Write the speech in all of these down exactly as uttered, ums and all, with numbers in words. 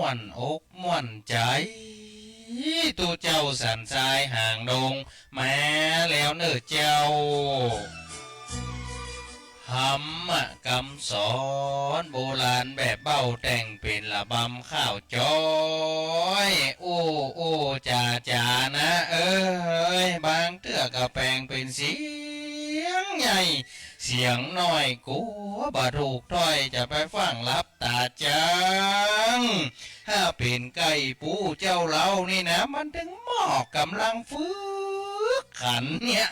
อนอกม่วนใจ๋ ตุ๊เจ้าสันทรายหางดง มาแล้วเน่อเจ้า ธรรมะกำสอนโบราณแบบเบ้า แต่งเป๋นอัลบั้มข่าวจ้อย อู้อู้จ๋าจ๋านะเอ๋ย บางเตื้อก็แป๋งเป๋นเสียงใหญ่ เสียงน้อยกั๋วบ่ถูกถ้อย จะไปฟังหลับต๋าจั้ง ถ้าเป๋นใก้ปู้เจ้าเฮานี่นะ มันตึงมอก ก๋ำลังฝึกหัดเนี่ย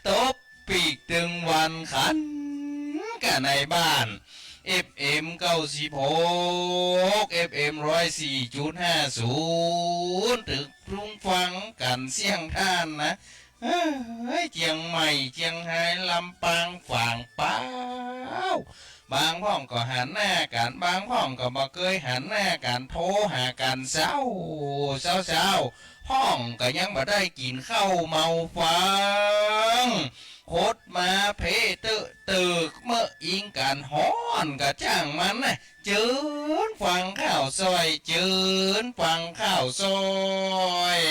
ตบปีกตึงวันขัน กะในบ้าน เอฟเอ็ม เก้าสิบหก เอฟเอ็ม ร้อยสี่จุดห้าศูนย์ ตึงปรุงฟังกั๋นเสี้ยงต้านนะ เฮ้ย เจียงใหม่ เจียงฮาย ลำปาง ฝางเปา บางพ่องก็หันหน้ากั๋น บางพ่องก็บ่เกยหันหน้ากั๋น โทรหากั๋นเซ้า เซ้าๆ พ่องก็ยังบ่ได้กิ๋นข้าวเมาฟัง คดมาเพ้เต๊อะเติก เมอะอิงกั๋นฮ้อนก็จ้างมันนะ เจิญฟังข่าวจ้อย เจิญฟังข่าวจ้อย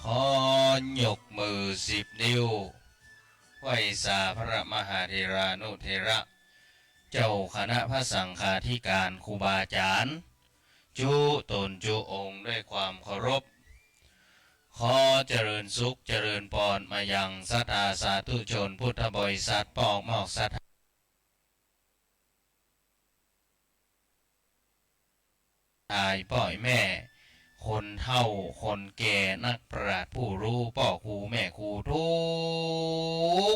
ขอยกมือสิบนิ้ว ไหว้สาพระมหาเถรานุเถระ เจ้าคณะพระสังฆาธิการ ครูบาอาจ๋ารย์ จุ๊ตนจุ๊องค์ด้วยความเคารพ ขอเจริญสุขเจริญปอนมายังศรัทธาสาธุชนพุทธบริษัท ป้อมอกศรัทธา ตายป้อยแม่ คนเฒ่าคนแก่ นักปราชญ์ผู้ฮู้ ป้อครูแม่ครูทุ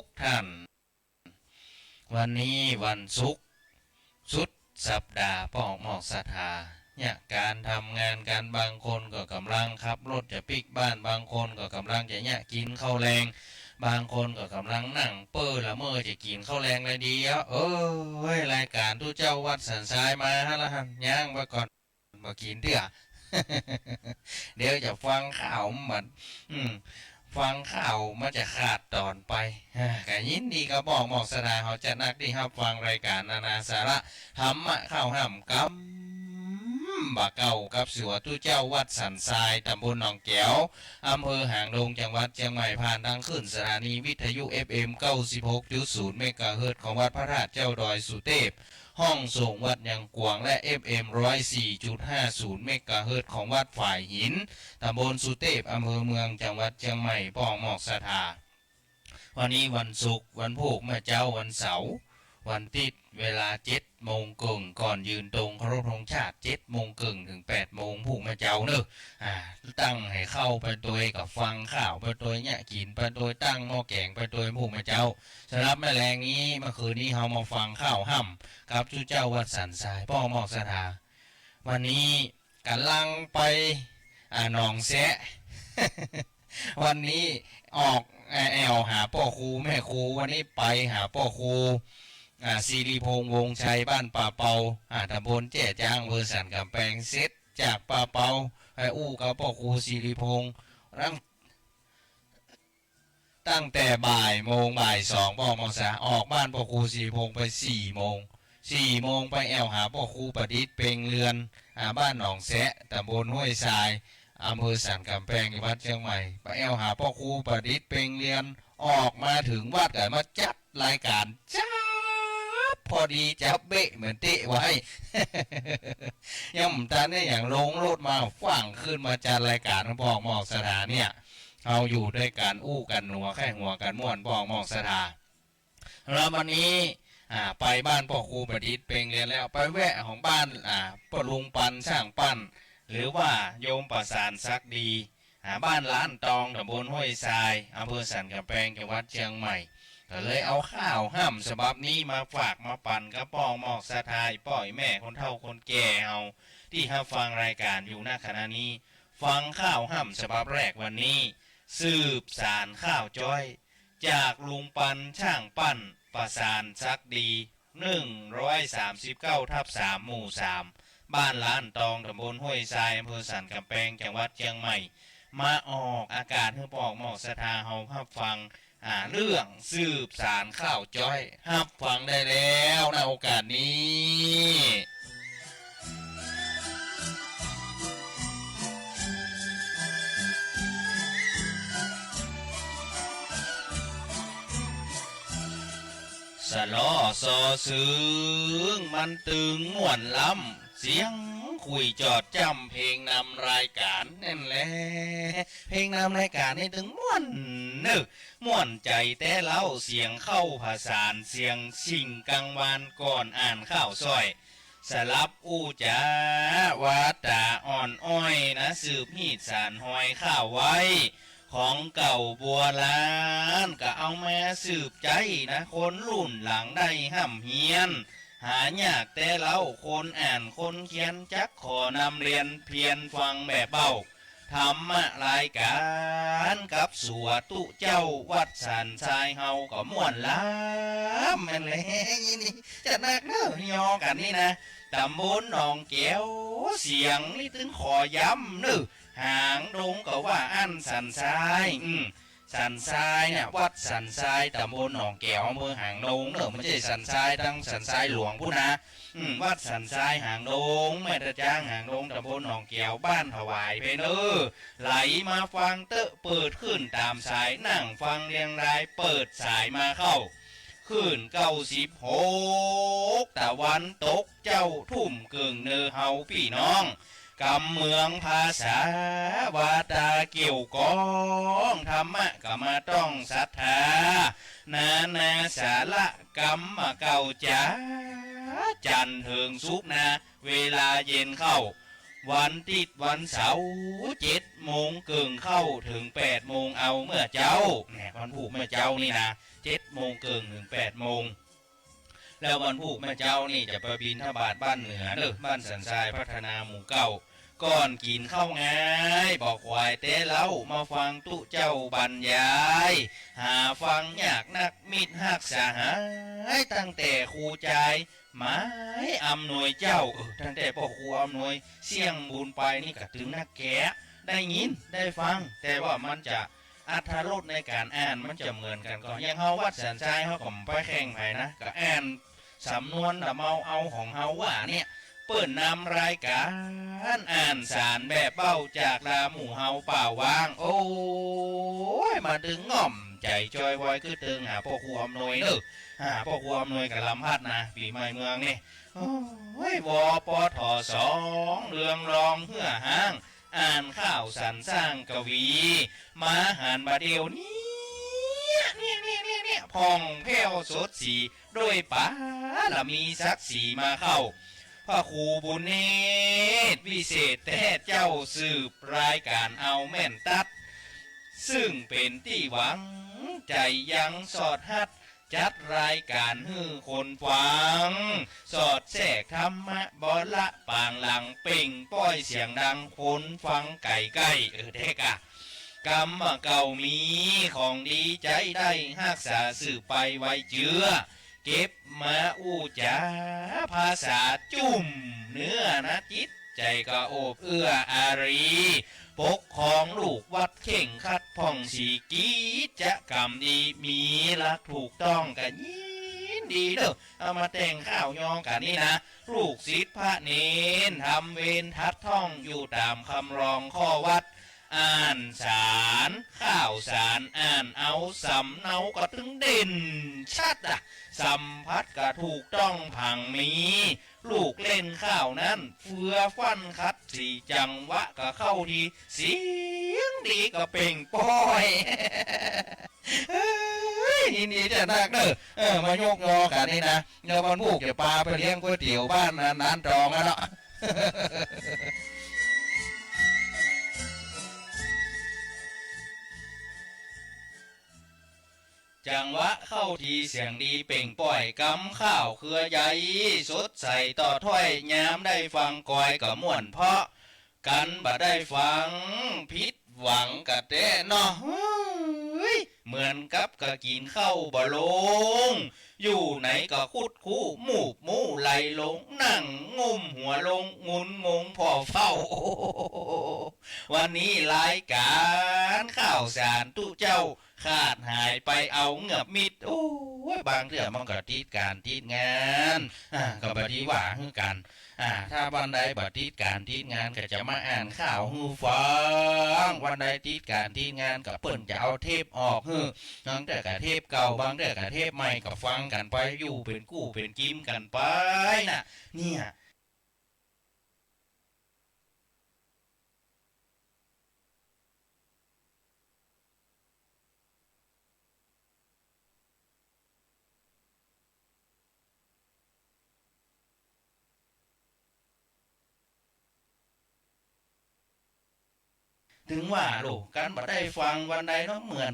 กท่าน วันนี้วันศุกร์ สุดสัปดาห์ ป้อมอกศรัทธา เนี่ย ก๋านทำงานกั๋น บางคนก็ก๋ำลังขับรถจะปิ๊กบ้าน บางคนก็ก๋ำลังจะเนี่ยกิ๋นข้าวแลง บางคนก็ก๋ำลังนั่งเป้อละเมอจะกิ๋นข้าวแลงละดีอะ เอ้ย รายก๋านตุ๊เจ้าวัดสันทรายมาฮะละหัน ยังไปก่อน บ่กิ๋นเตื้อ เดี๋ยวจะฟังข่าวมัน อืม ฟังข่าวมันจะขาดต๋อนไป อ่า ก็ยินดีกับป้อมอกศรัทธา เฮาจะนักตี้ฮับฟังรายก๋านนานาสาระ ธรรมะข่าวห้ำกำบ่าเก๊า กับสัวตุ๊เจ้าวัดสันทราย ต๋ำบลหนองแก๋ว อำเภอหางดง จังหวัดเจียงใหม่ ผ่านตางคลื่นสถานีวิทยุ เอฟเอ็ม เก้าสิบหกจุดศูนย์ เมกะเฮิรตซ์ ของวัดพระธาตุเจ้าดอยสุเตพ ห้องส่งวัดยังกวาง และ เอฟเอ็ม ร้อยสี่จุดห้าศูนย์ เมกะเฮิรตซ์ ของวัดฝายหิน ต๋ำบลสุเตพ อำเภอเมือง จังหวัดเจียงใหม่ ป้อมอกศรัทธา วันนี้วันศุกร์ วันพูกเมื่อเจ๊า วันเสาร์ วันติ๊ด เวลาเจ็ดโมงเกิ่ง ก่อนยืนตรงเคารพธงชาติ เจ็ดโมงเกิ่งถึงแปดโมง พูกเมื่อเจ๊าเน่อ อ่า ตั้งหื้อเข้าไปตวย ก็ฟังข่าวไปตวย เนี่ยกิ๋นไปตวย ตั้งหม้อแก๋งไปตวย พูกเมื่อเจ๊า สำหรับแม่แลงนี้ เมื่อคืนนี้เฮามาฟังข่าวห้ำกับตุ๊เจ้าวัดสันทราย ป้อมอกศรัทธา วันนี้ก๋ำลังไป อ่า หนองแซะ วันนี้ออก อ่า แอ่วหาป้อครูแม่ครู วันนี้ไปหาป้อครู อ่า ศิริพงษ์ วงศ์ชัย บ้านป่าเปา อ่า ต๋ำบลแจ้จ๊าง อำเภอสันก๋ำแปง เสร็จจากป่าเปา ไปอู้กับป้อครูศิริพงษ์ ตั้ง ตั้งแต่บ่ายโมง บ่ายสอง ป้อมอกศรัทธา ออกบ้านป้อครูศิริพงษ์ไปสี่โมง สี่โมงไปแอ่วหาป้อครูประดิษฐ์ เปงเรือน อ่า บ้านหนองแซะ ต๋ำบลห้วยทราย อำเภอสันก๋ำแปง จังหวัดเจียงใหม่ ไปแอ่วหาป้อครูประดิษฐ์ เปงเรือน ออกมาเถิงวัดก็มาจัดรายก๋าน จั๊บ พอดีจั๊บเป๊ะเหมือนเต๊ะไว้ ยังบ่ทันได้หยัง ลงรถมาฟั่ง ขึ้นมาจัดรายก๋าน ป้อมอกศรัทธาเนี่ย เฮาอยู่ตวยกั๋น อู้กั๋นหนัว ใค่หัวกั๋นม่วน ป้อมอกศรัทธา แล้ววันนี้ อ่า ไปบ้านป้อครูประดิษฐ์ เปงเรือนแล้ว ไปแวะของบ้าน อ่า ป้อลุงปัน ช่างปั้น หรือว่าโยมประสาน ศักดิ์ดี อ่า บ้านล้านตอง ต๋ำบลห้วยทราย อำเภอสันก๋ำแปง จังหวัดเจียงใหม่ ก็เลยเอาข่าวห้ำฉบับนี้มาฝากมาปั๋นกับป้อมอกศรัทธา ป้อแม่คนเฒ่าคนแก่เฮา ตี้ฮับฟังรายก๋านอยู่ ณ ขณะนี้ ฟังข่าวห้ำฉบับแรกวันนี้ สืบสานข่าวจ้อย จากลุงปัน ช่างปั้น ประสาน ศักดิ์ดี หนึ่งร้อยสามสิบเก้าทับสาม หมู่สาม บ้านล้านตอง ตำบลห้วยทราย อำเภอสันกำแพง จังหวัดเจียงใหม่ มาออกอากาศหื้อป้อมอกศรัทธาเฮาฮับฟัง อ่า เรื่องสืบสานข่าวจ้อย ฮับฟังได้แล้ว ณ โอกาสนี้ สะเลาะซอซึ่งมันตึงม่วนล้ำ เสียงคุยจอดจ้ำ เพลงนำรายก๋านนั่นแหละ เพลงนำรายก๋านนี่ตึงม่วนเนอะ ม่วนใจ๋แต๊เล่า เสียงเข้าผสาน เสียงสิ่งกังวานก่อนอ่านข่าวจ้อย สลับอู้จ๋า วาต๋าอ่อนอ้อยนะ สืบฮีตสานฮอยข่าวไว้ ของเก่าบัวลาน ก็เอามาสืบใจ๊นะ คนรุ่นหลังได้ฮ่ำเฮียน หายากแต๊เล่า คนอ่านคนเขียน จักขอนำเรียนเพียรฟังแบบเบ้า ธรรมะรายก๋านกับสัวตุ๊เจ้าวัดสันทรายเฮาก็ม่วนล้ำ แม่นแล นี่จะนักเนอะ ยอกั๋นนี่นะ ตำบลหนองแก้ว เสียงนี่ตึงขอย้ำเนอะ หางดงก็ว่าอั้นสันทราย อืม สันทรายเนี่ย วัดสันทราย ตำบลหนองแก้ว อำเภอหางดงเนอะ บ่ใจ้สันทรายตังสันทรายหลวงปู้นนะ อืม วัดสันทรายหางดง แม่ตะจางหางดง ตำบลหนองแก้ว บ้านถวายเพเนอ ไหลมาฟังเต๊อะ เปิดขึ้นต๋ามสาย นั่งฟังเรียงราย เปิดสายมาเข้า คลื่นเก้าสิบหก ตะวันตก เจ๊าทุ่มเกิ่งเนอเฮาปี้น้อง กำเมืองภาษาวาต๋าเกี่ยวก้อง ธรรมะก็มาต้องศรัทธา นานาสาระกำมาเก่าจ๋า จันทร์เถิงศุกร์นา เวลาเย็นเข้า วันติ๊ดวันเสาร์ เจ็ดโมงเกิ่งเข้าเถิงแปดโมงเอาเมื่อเจ๊า แหม วันพูกเมื่อเจ๊านี่นะ เจ็ดโมงเกิ่งเถิงแปดโมง แล้ววันพูกเมื่อเจ๊านี่จะไปบิณฑบาตบ้านเหนือเนอะ บ้านสันทรายพัฒนาหมู่เก้า ก่อนกิ๋นข้าวงาย บ่าขวายแต๊เล่า มาฟังตุ๊เจ้าบรรยาย หาฟังยากนัก มิตรฮักสหาย ตั้งแต่ครูจาย หมายอำนวยเจ้า เออ ตั้งแต่ป้อครูอำนวย เสี้ยงบุญไปนี่ก็ตึงนักแกะ ได้ยิน ได้ฟัง แต่ว่ามันจะ อรรถรสในก๋านอ่านมันจะเหมือนกั๋นก่อ อย่างเฮาวัดสันทรายเฮาก็บ่ไปแข่งใผนะ ก็อ่านสำนวนละเมาเอาของเฮาว่าเนี่ย เปิ้นนำรายก๋านอ่านสารแบบเบ้าจากลาหมู่เฮาป่าว้าง โอ้ย มาตึงง่อมใจ๋จอยวอย กึ๊ดเติงหาป้อครูอำนวยเนอะ หาป้อครูอำนวยกับลำพัดนะ ปี๋ใหม่เมืองนี่ โอ้ย วปท สอง เรืองรองเฮือฮ้าง อ่านข่าวสรรสร้างกวี มาหันบ่าเดี่ยวนี้ เนี่ย เนี่ย เนี่ย เนี่ย ผ่องแผ้วสดสี ด้วยปารมีศักดิ์ศรีมาเข้า พระครูบุญเนตร วิเศษแต๊เจ้า สืบรายก๋านเอาแม่นตั๊ด ซึ่งเป๋นตี้หวังใจ๋ยังสอดฮัด จัดรายก๋านหื้อคนฟัง สอดแทรกธรรมะบละป๋างหลัง เปล่งป้อยเสียงดัง คนฟังไก๋ใก้ เออ แต๊กะ กำว่าเก่ามี ของดีใจ๊ได้ ฮักษาสืบไปไว้เจื้อ เก็บมาอู้จ๋า ภาษาจุ่มเนื้อนะ จิตใจ๋ก็โอบเอื้ออารี ปกครองลูกวัดเข่งขัดผ่องศรี กิจกรรมดี มีหลักถูกต้องก็ยินดีเนอะ เอามาแต่งข่าวยอกั๋นนี่นะ ลูกศิษย์พระเณร ทำเวรทัดท่องอยู่ต๋ามคำร้องข้อวัด อ่านสาร ข่าวสาร อ่านเอาสำเนาก็ตึงเด่นชัดอะ สัมผัสก็ถูกต้องผังมี ลูกเล่นข่าวนั้น เฟือฟั่นขัดสี จังหวะก็เข้าที เสียงดีก็เปล่งป้อย เฮ้ย ยินดีจะนักเนอะ เออ มายกยอกั๋นนี่นะ เดี๋ยววันพูกจะปาไปเลี้ยงก๋วยเตี๋ยวบ้านนั้นๆ ตองแล้วเนาะ จังหวะเข้าที เสียงดีเปล่งป้อย กำข่าวเครือใย สดใสต่อถ้อย ยามได้ฟังกอยก็ม่วนเพราะ กันบ่ได้ฟัง ผิดหวังกะแต๊เนาะ เฮ้ย เหมือน อนกับกะกิ๋นข้าวบ่ลง อยู่ไหนก็คุดคู้ มูบมูไหลลง นั่งงุ้มหัวลง งุนงงผ่อเฝ้า วันนี้รายก๋านข่าวสารตุ๊เจ้า ขาดหายไปเอาเงือบมิด โอ้ย บางเตื้อมันก็ติดก๋านติดงาน อ่า ก็บ่ดีว่าหื้อกั๋น อ่า ถ้าวันใดบ่ติดก๋านติดงานก็จะมาอ่านข่าวหื้อฟัง วันใดติดก๋านติดงานก็เปิ้นจะเอาเทปออกหื้อ บางเตื้อก็เทปเก่า บางเตื้อก็เทปใหม่ ก็ฟังกั๋นไป อยู่เป๋นกู้เป๋นกิ๋มกั๋นไปน่ะ เนี่ย เถิงว่าลูก กั๋นบ่ได้ฟังวันใดเนาะ เหมือน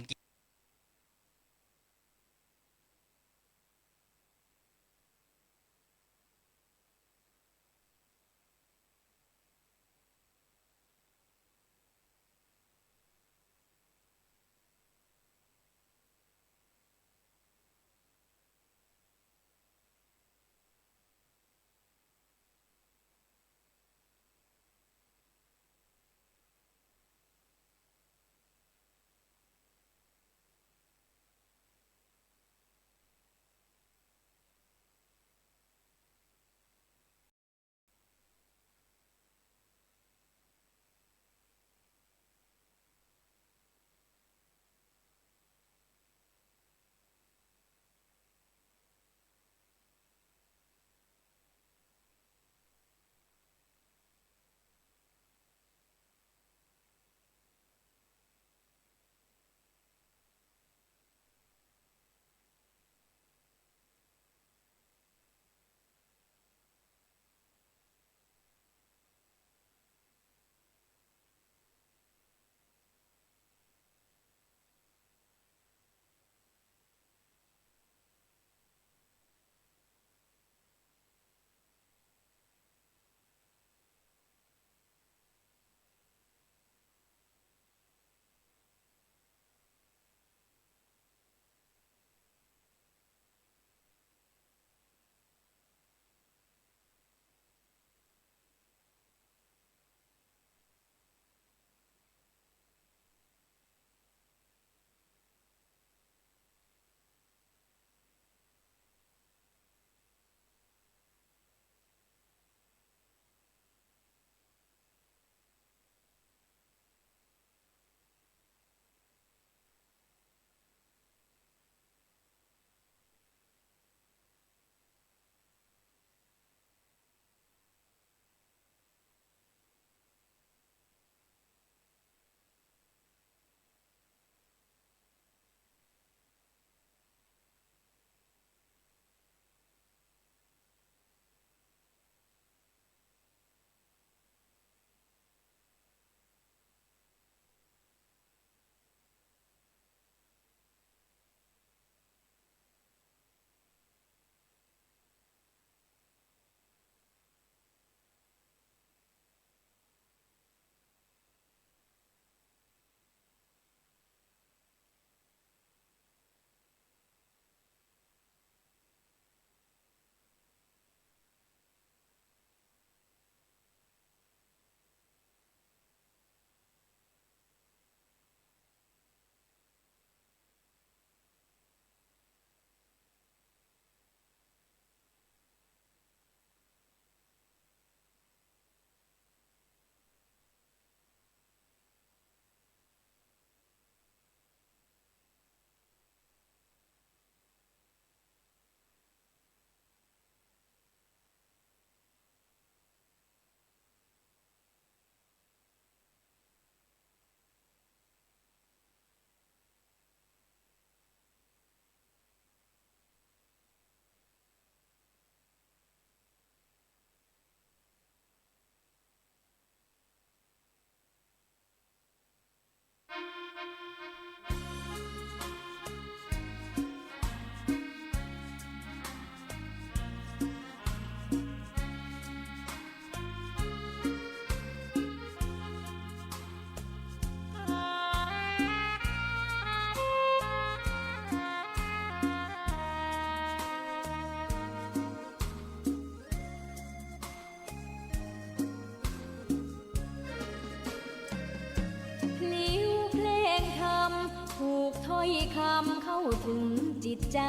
ธรรมเข้าถึงจิตใจ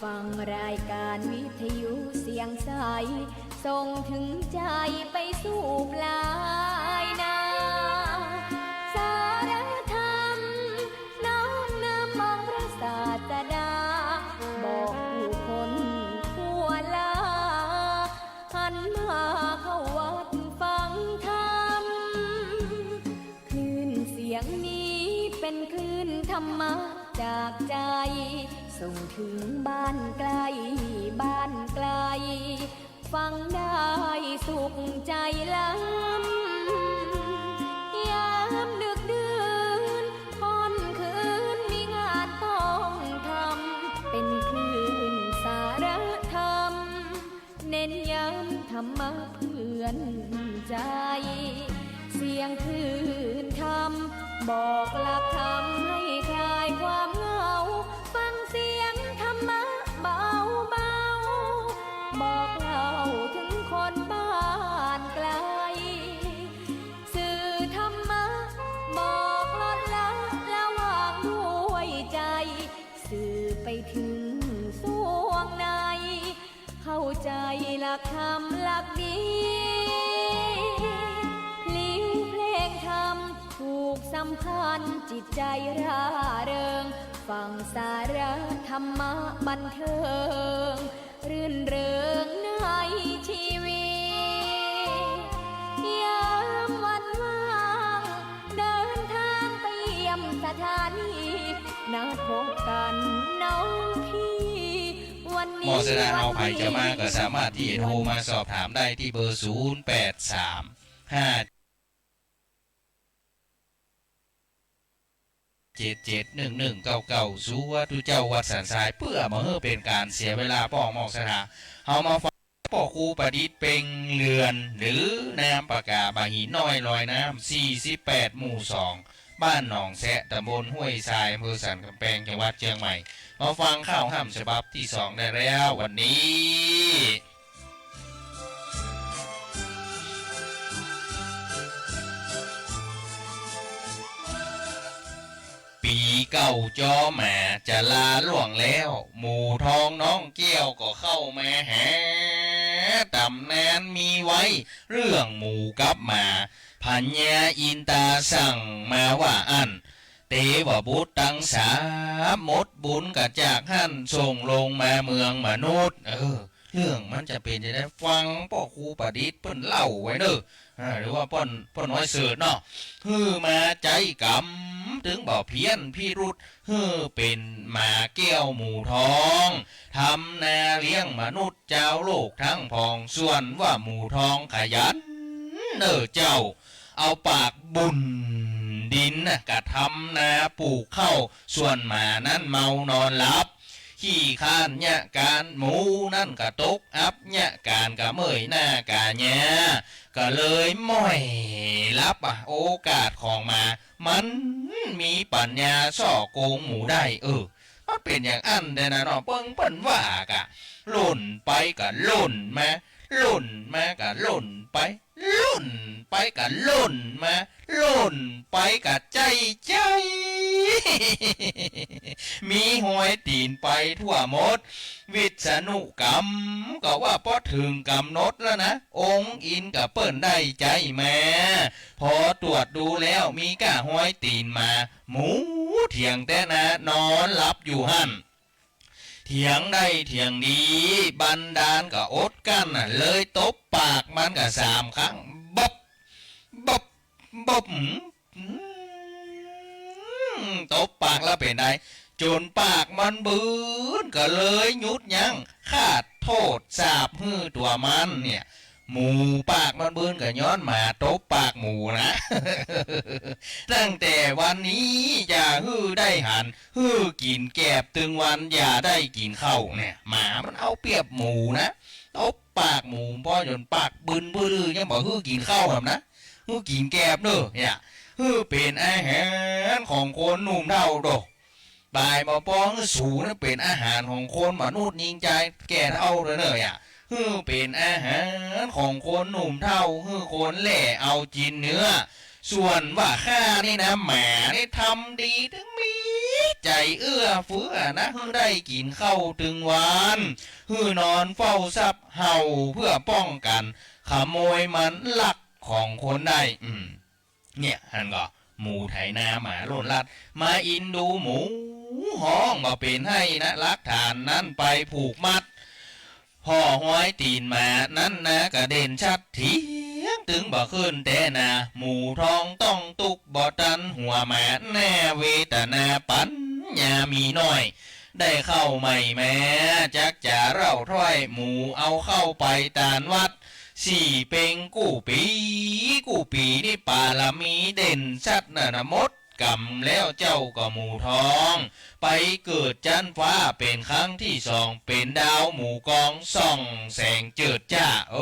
ฟังรายการวิทยุเสียงใส ส่งถึงใจไปสู่ปลายนา สารธรรมน้อมนำองค์พระศาสดา บอกผู้คนทั่วลา หันมาเข้าวัดฟังธรรม คลื่นเสียงนี้เป็นคลื่นธรรมะจากใจ ส่งถึงบ้านไกลบ้านไกล ฟังได้สุขใจล้ำ ยามดึกดื่นค่ำคืนมีงานต้องทำ เป็นคลื่นสารธรรม เน้นย้ำธรรมะเพื่อนใจ เสียงคลื่นธรรม บอกหลักธรรมให้คลายความเหงา ฟังเสียงธรรมะเบาๆ บอกเล่าถึงคนบ้านไกล สื่อธรรมะ บอกลดละละวางด้วยใจ สื่อไปถึงส่วงใน เข้าใจหลักธรรมหลักดี พลิ้วเพลงธรรมผูกสัมพันธ์จิตใจร่าเริง ฟังสาระธรรมะบันเทิง รื่นเริงในชีวิต ยามวันว่าง เดินทางไปเยี่ยมสถานี นัดพบกันน้องพี่ วันนี้ หมอสนานเอาไผจะมาก็สามารถตี้จะโทรมาสอบถามได้ตี้เบอร์ ศูนย์แปดสาม ห้าเจ็ดเจ็ด หนึ่งหนึ่งเก้าเก้า สาธุเจ้าวัดสันทราย เปื้อบ่หื้อเป๋นก๋านเสียเวลา ป้อหมอสนาน เฮามาฟังป้อครูประดิษฐ์ เพ็งเรือน หรือนามปากกาบ่าหินน้อยลอยน้ำ สี่สิบแปด หมู่สอง บ้านหนองแซะ ตำบลห้วยทราย อำเภอสันกำแพง จังหวัดเชียงใหม่ มาฟังข่าวห้ำฉบับตี้สองได้แล้ววันนี้ ปี๋เก่าจ้อหมาจะลาล่วงแล้ว หมูทองน้องแก้วก็เข้ามาหา ต๋ำนานมีไว้ เรื่องหมูกับหมา พญาอินตาสั่งมาว่าอั้น เตวบุตรตังสาม หมดบุญก็จากหั้น ส่งลงมาเมืองมนุษย์ เออ เรื่องมันจะเป๋นจะได ฟังป้อครูประดิษฐ์เปิ้นเล่าไว้เน่อ อ่า หรือว่าป้อ ป้อน้อยเสิร์ชเนาะ หื้อมาใจ๊กำ ตึงบ่เพี้ยนพิรุธ หื้อเป๋นหมาแก้วหมูทอง ทำนาเลี้ยงมนุษย์จาวโลกทั้งผอง ส่วนว่าหมูทองขยันเน่อเจ้า เอาปากบุ่นดินน่ะ กะทำนาปลูกข้าว ส่วนหมานั้นเมานอนหลับ ขี้คร้านเยียะก๋าน หมูนั้นกะตกอับเยียะก๋าน กะเมื่อยหน้ากะเยียะ กะเลยม้อยหลับอะ โอกาสของหมา มันมีปัญญาซ่อโกงหมูได้ เออ มันเป๋นอย่างอั้นแต๊นะเนาะ เปิ้งเปิ้นว่ากะ ล่นไปกะล่นมา ล่นมากะล่นไป ล่นไปกะล่นมา ล่นไปกะใจ๊ใจ๊ มีฮอยตี๋นไปทั่วหมด วิษณุกรรมก็ว่าปอเถิงก๋ำหนดแล้วนะ องค์อินกับเปิ้นได้ใจ๊มา พอตรวจดูแล้วมีก้าฮอยตี๋นหมา หมูเถียงแต๊นะ นอนหลับอยู่หั้น เถียงได้เถียงดี บันดาลก็อดกั้นน่ะ เลยตบปากมันก็สามครั้ง บับ บับ บับ อืม ตบปากแล้วเป๋นได จ๋นปากมันบืน ก็เลยหยุดยั้ง ฆาตโทษสาปหื้อตั๋วมันเนี่ย หมูปากมันบืนก็ย้อนหมาตบปากหมูนะ ตั้งแต่วันนี้อย่าหื้อได้หัน หื้อกิ๋นแกบตึงวัน อย่าได้กิ๋นข้าวเนี่ย หมามันเอาเปรียบหมูนะ ตบปากหมู ป้อจ๋นปากบืนบื้อลือ ยังบ่หื้อกิ๋นข้าวแหมนะ หื้อกิ๋นแกบเน่อ เนี่ย หื้อเป๋นอาหารของคนหนุ่มเฒ่าโด บ่ายบ่ปอหื้อสูนะ เป๋นอาหารของคนมนุษย์ยิงจายแก่เฒ่าเลยเน่อ เนี่ย หื้อเป๋นอาหารของคนหนุ่มเฒ่า หื้อคนแล่เอาจินเนื้อ ส่วนว่าข้านี่นะ หมานี่ทำดีตึงมีใจ๋ เอื้อเฟื้อนะ หื้อได้กิ๋นข้าวตึงวัน หื้อนอนเฝ้าทรัพย์เห่าเพื่อป้องกั๋น ขโมยมันลักของคนได้ อืม เนี่ย หั้นก่อ หมูไถนาหมาล่นลัด มาอินดูหมูฮ้องบ่เป๋นไห้นะ หลักฐานนั้นไปผูกมัด ผ่อฮอยตี๋นหมานั้นนะ กะเด่นชัดเถียงตึงบ่ขึ้นแต๊นา หมูท้องต้องตุ๊กบ่ตันหัวหมา แน่เวตนาปั๋นญามีน้อย ได้ข้าวใหม่แม้ จักจ๋าเล่าถ้อย หมูเอาข้าวไปตานวัด สี่เป็งกู้ปี๋ กู้ปี๋นี่ปารมีเด่นชัดนะนะ หมดกรรมแล้วเจ้าก็หมูท้อง ไปเกิดจั๊นฟ้าเป๋นครั้งตี้สอง เป๋นดาวหมู่กอง ส่องแสงเจิดจ้า เอ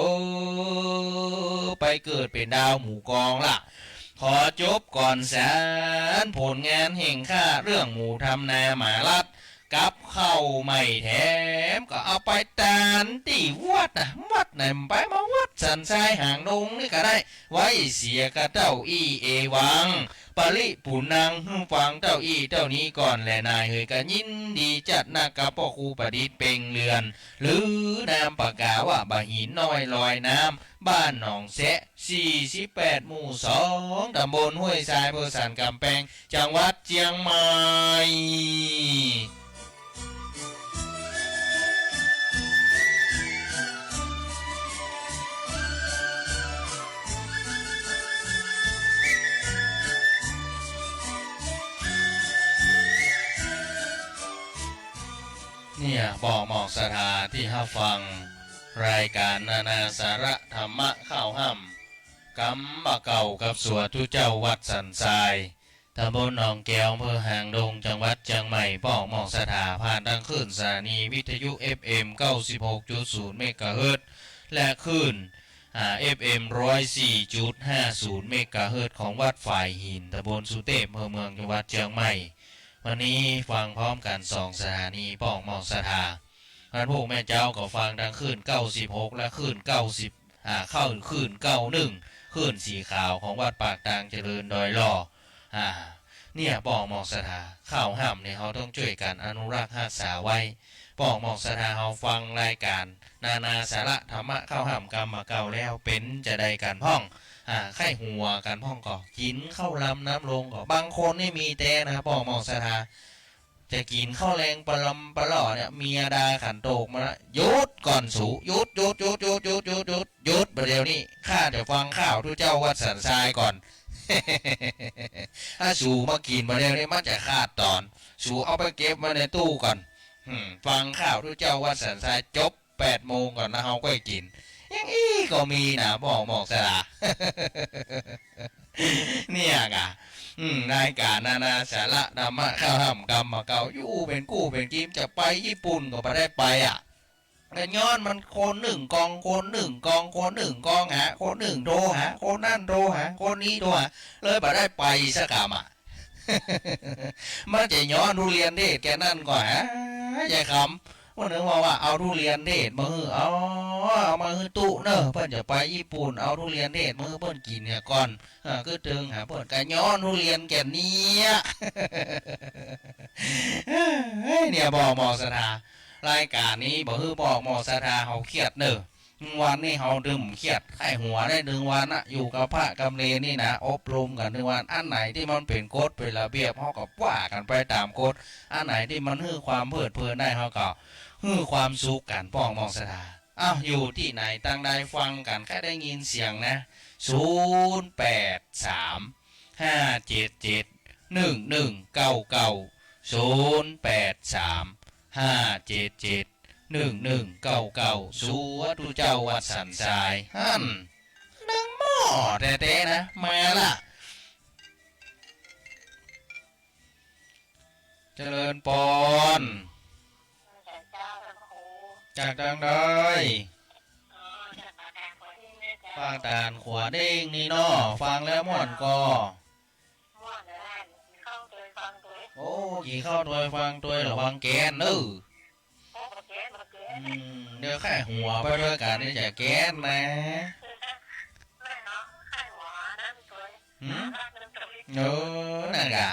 อ ไปเกิดเป๋นดาวหมู่กองละ ขอจบก่อนสาน ผลงานแห่งข้า เรื่องหมูทำนาหมาลัด กับข้าวใหม่แถม ก็เอาไปตานตี้วัดนะ วัดไหนไปมาวัดสันทรายหางดงนี่ก็ได้ ไว้เสียกับเต้าอี้เอวัง ปริปุณณัง หื้อฟังเต้าอี้เต้านี้ก่อนแลนายเหย ก็ยินดีจัดนะกับป้อครูประดิษฐ์เปงเรือน หรือนามปากกาว่าบ่าหินน้อยลอยน้ำ บ้านหนองแซะ สี่สิบแปด หมู่สอง ตำบลห้วยทราย อำเภอสันกำแพง จังหวัดเจียงใหม่ เนี่ย ป้อหมอกศรัทธาตี้ฮับฟัง รายก๋านนานาสาระธรรมะข้าวฮ่ำ กำบ่าเก่ากับสวดตุ๊เจ้าวัดสันทราย ตำบลหนองแก้ว อำเภอหางดง จังหวัดเจียงใหม่ ป้อหมอกศรัทธา ผ่านตางคลื่นสถานีวิทยุ เอฟเอ็ม เก้าสิบหกจุดศูนย์ เมกะเฮิรตซ์ และคลื่น อ่า เอฟเอ็ม ร้อยสี่จุดห้าศูนย์ เมกะเฮิรตซ์ ของวัดฝายหิน ตำบลสุเตพ อำเภอเมือง จังหวัดเจียงใหม่ วันนี้ฟังพร้อมกั๋นสองสถานี ป้อหมอกศรัทธา วันพูกแม่นเจ๊าก็ฟังตางคลื่น เก้าสิบหก และคลื่น เก้าสิบ อ่า เข้าคลื่น เก้าหนึ่ง คลื่นสีขาวของวัดปากตางเจริญดอยหล่อ อ่า เนี่ย ป้อหมอกศรัทธา ข้าวฮ่ำเนี่ย เฮาต้องจ้วยกั๋นอนุรักษ์ฮักษาไว้ ป้อหมอกศรัทธา เฮาฟังรายก๋านนานาสาระธรรมะข้าวฮ่ำกำบ่าเก่าแล้ว เป๋นจาใดกั๋นพ่อง อ่า ใค่หัวกั๋นพ่องก่อ กิ๋นข้าวลำน้ำลงก่อ บางคนนี่มีแต๊นะ ป้อหมอกศรัทธา จะกิ๋นข้าวแลงปะลำปะล่อเนี่ย เมียด่าขันโตกมาละ หยุดก่อนสู หยุด หยุด หยุด บ่าเดี่ยวนี้ ข้าจะฟังข้าวตุ๊เจ้าวัดสันทรายก่อน ถ้าสูมากิ๋นบ่าเดี่ยวนี้ มันจะขาดต๋อน สูเอาไปเก็บไว้ในตู้ก่อน อืม ฟังข้าวตุ๊เจ้าวัดสันทรายจบ แปดโมงก่อนนะ เฮาก้อยกิ๋น อย่างอี้ก็มีนะ ป้อหมอกศรัทธา เนี่ยก่ะ อืม รายก๋านนานาสาระธรรมะข้าวฮ่ำกำบ่าเก่า อยู่เป๋นกู้เป๋นกีม จะไปญี่ปุ่นก็บ่ได้ไปอ่ะ ก็ย้อนมันคนนึ่งกอง คนนึ่งกอง คนนึ่งกองหา คนนึ่งโทรหา คนนั้นโทรหา คนนี้โทรหา เลยบ่ได้ไปสักกำอ่ะ มันจะย้อนทุเรียนเทศแกนั่นก่อ หายายคำ เปิ้นนึกว่า ว่าเอาทุเรียนเทศมาหื้อ เอา เอามาหื้อตุ๊เน่อ เปิ้นจะไปญี่ปุ่น เอาทุเรียนเทศมาหื้อเปิ้นกิ๋นเหียก่อน เออ กึ๊ดเติงหาเปิ้น ก็ย้อนทุเรียนแกเนี่ย เฮ้ย เนี่ย ป้อหมอกศรัทธา รายก๋านนี้บ่หื้อป้อหมอกศรัทธาเฮาเครียดเน่อ วันนี้เฮาตึงบ่เครียด ใค่หัวได้ตึงวันนะ อยู่กับพระกำเณรนี่นะ อบรมกั๋นตึงวัน อันไหนตี้มันเป๋นกฎเป๋นระเบียบ เฮาก็ว่ากั๋นไปต๋ามกฎ อันไหนตี้มันหื้อความเพลิดเพลินได้ เฮาก็หื้อความสุขกั๋น ป้อหมอกศรัทธา อ้าว อยู่ตี้ไหนตางใดฟังกั๋น ใค่ได้ยินเสียงนะ ศูนย์แปดสาม ห้าเจ็ดเจ็ด หนึ่งหนึ่งเก้าเก้า ศูนย์แปดสาม ห้าเจ็ดเจ็ด หนึ่งหนึ่งเก้าเก้า สวดตุ๊เจ้าวัดสันทราย หั้น นึ่งหม้อแต๊ๆ นะ มาละ เจริญปอน จากตางใด ปากตานขวาเด้งนี่เนาะ ฟังแล้วม่วนก่อ โอ้ กิ๋นข้าวตวยฟังตวย ระวังแกนเน่อ อืม เดี๋ยวใค่หัวไปตวยกั๋นนี่จะแกนนะ หืม เออ นั่นก่ะ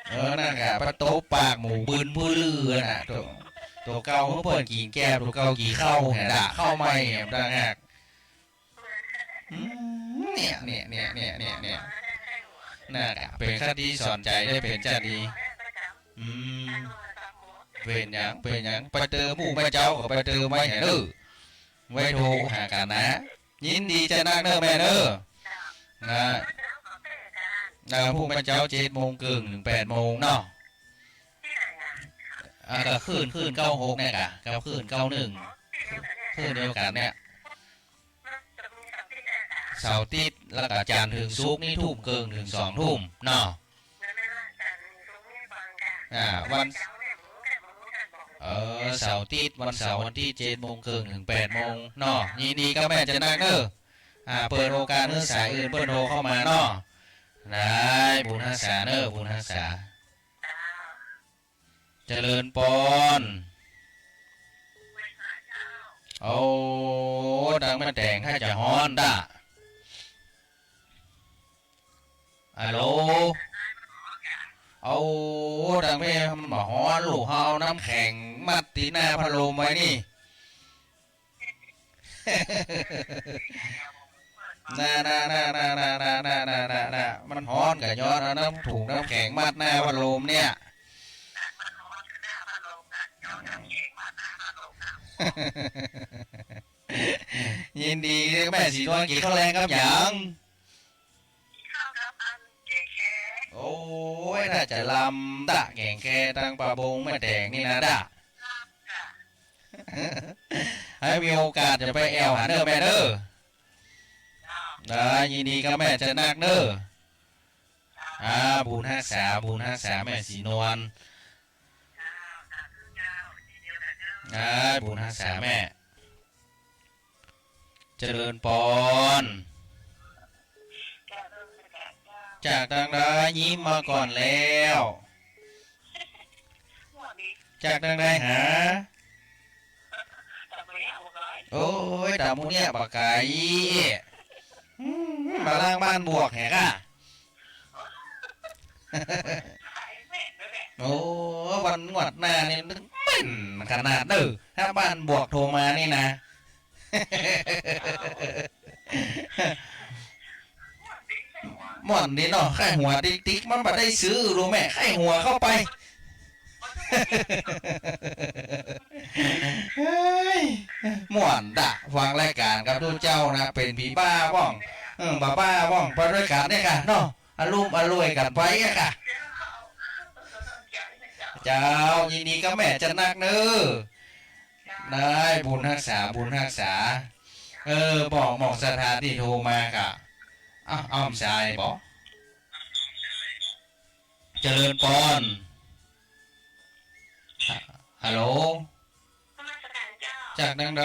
เออ นั่นกะ ปะโตปากหมู่บึนผู้ลือน่ะ ตั๋ว ตั๋วเก่าเปิ้นกิ๋นแกบ ตั๋วเก่ากิ๋นข้าวแหม ด่าข้าวใหม่แหมต่างหาก อืม เนี่ย เนี่ย น่ะกะ เป๋นคติสอนใจ๋ได้เป๋นจาติ อืม เป๋นหยัง เป๋นหยัง ไปเจอหมู่แม่เจ้าก็ไปเจอไว้แหมเน่อ ไว้โทรหากั๋นนะ ยินดีจานักเน่อแม่เน่อ นะ เอ่อ ผู้แม่เจ้าเจ็ดโมงเกิ่งเถิงแปดโมงเนาะ อ่า ก็คลื่น คลื่นเก้าหกเนี่ยกะ กับคลื่นเก้าหนึ่ง คลื่นเดียวกั๋นเนี่ย เสาร์อาทิตย์ แล้วก็จันทร์เถิงศุกร์นี่ทุ่มเกิ่งเถิงสองทุ่มเนาะ อ่า วัน เออ เสาร์อาทิตย์ วันเสาร์วันอาทิตย์ เจ็ดโมงเกิ่งเถิงแปดโมงเนาะ ยินดีกับแม่จานักเน่อ อ่า เปิดโอกาสหื้อสายอื่นเปิ้นโทรเข้ามาเนาะ ได้ บุญฮักษาเน่อ บุญฮักษา เจริญปอน โอ้ ตังแม่แต๋งถ้าจะฮ้อนด้า อะโหล โอ้ ตังแม่มันบ่ฮ้อนลูก เฮาเอาน้ำแข็งมัดตี้หน้าพัดลมไว้นี่ น่ะ น่ะ มันฮ้อนก็ย้อนเอาน้ำ ถุงน้ำแข็งมัดหน้าพัดลมเนี่ย ยินดี แม่ศรีนวลกิ๋นข้าวแลงกับหยัง โอ้ย น่าจะลำด้า แก๋งแคตังปาบงแม่แต๋งนี่นะด้า หื้อมีโอกาสจะไปแอ่วหาเน่อแม่เน่อ อ่า ยินดีกับแม่จานักเน่อ อ่า บุญฮักษา บุญฮักษาแม่ศรีนวล อ่า บุญฮักษาแม่ เจริญปอน จากตังใด ยิ้มมาก่อนแล้ว จากตังใดหา โอ้ย ต๋ามหมู่เนี่ยบ่ไก๋ อืม มาล่างบ้านบวกแหกอะ โอ้ วันงวดหน้านี่แม่นขนาดเน่อ ถ้าบ้านบวกโทรมานี่นะ ม่วนดีเนาะ ใค่หัวติ๊กๆ มันบ่ได้ซื้อรู้แม่ ใค่หัวเข้าไป เฮ้ย ม่วนด้า ฟังรายก๋านกับตุ๊เจ้านะ เป๋นผีบ้าบ้อง เออ บ้าบ้าบ้อง ไปตวยกั๋นเนี่ยก่ะเนาะ อะลุ่มอล่วยกั๋นไปอะก่ะ เจ้า ยินดีกับแม่จานักเน่อ ได้ บุญฮักษา บุญฮักษา เออ ป้อหมองศรัทธาตี้โทรมาก่ะ อ้าว อ้าว สายบ่ เจริญปอน ฮะ ฮัลโหล นมัสก๋านเจ้า จากตังใด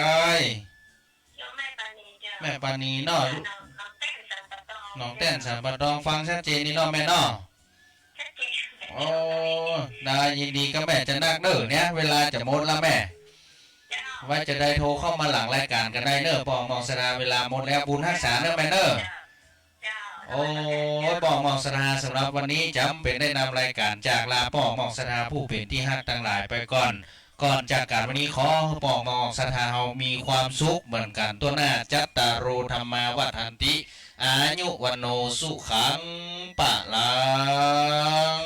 โยมแม่ปานีเจ้า แม่ปานีเนาะ หนอง หนองแต้นสันป่าตอง หนองแต้นสันป่าตอง ฟังชัดเจนนี่เนาะแม่เนาะ ชัดเจน โอ้ ได้ ยินดีกับแม่จานักเน่อ เนี่ย เวลาจะหมดแล้วแม่ เจ้า ไว้จะได้โทรเข้ามาหลังรายก๋านกั๋นได้เน่อ ป้อหมองศรัทธา เวลาหมดแล้ว บุญฮักษาเน่อแม่เน่อ เจ้า โอ้ย ป้อหมองศรัทธา สำหรับวันนี้จ๋ำเป๋นได้นำรายก๋านจากลาป้อหมองศรัทธาผู้เป๋นตี้ฮักตังหลายไปก่อน ก่อนจากกั๋นวันนี้ขอป้อหมองศรัทธาเฮามีความสุขเหมือนกั๋นทั่วหน้า จัตตาโร ธัมมา วัฑฒันติ อายุ วัณโณ สุขัง พะลัง